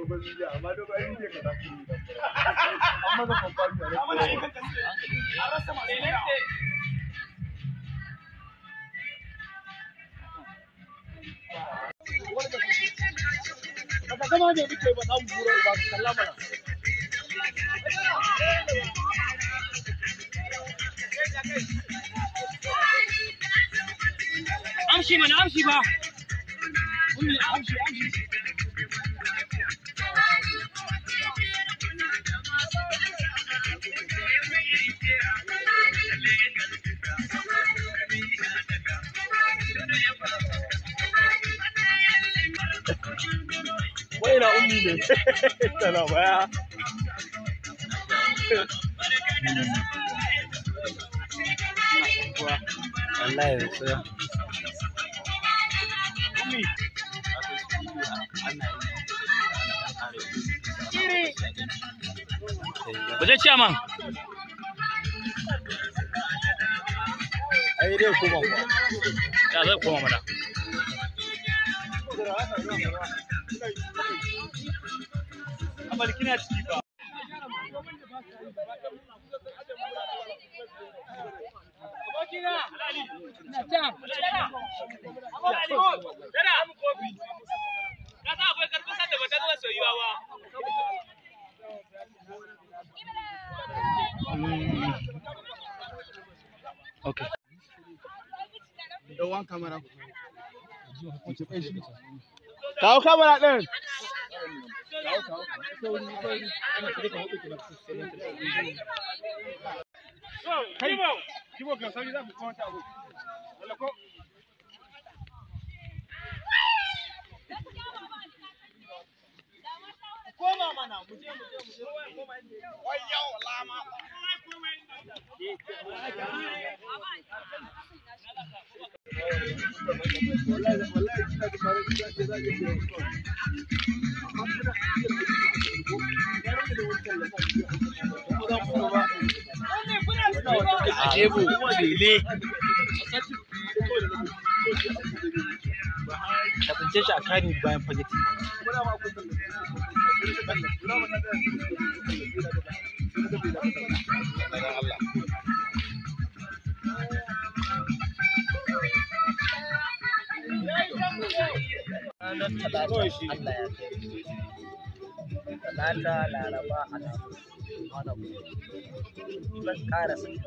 Dogon bidiyo, amma dogon bidiyo ka tafi. Amma ga babban bidiyo. Baka gama ne muke ba dan buro ba ka kalla mana. Amshi mana amshi ba. Ummi amshi amshi. Wai na ummi ne. Tana baya. Wallahi sai. Ummi. Wajen ciyaman. Ai dai koma kuwa. Ya zai koma mana. Amal kina ciki ba. Okay. Kawo kamera ɗin. Kai, Kibo kan sauri za ku kwanta abu. Wala ko. Koma mana, mu je mu je mu je. Koma inda. Wayyo lama. Wallahi wallahi kina da fara kina da zaki ce. Amma kuna Ajebu lele. Ka tsince shi a kani bayan fageti. Ranar Talata Allah ya kai mu. Talata, Laraba, Alhamis, kwana uku. Zan ƙara sakin.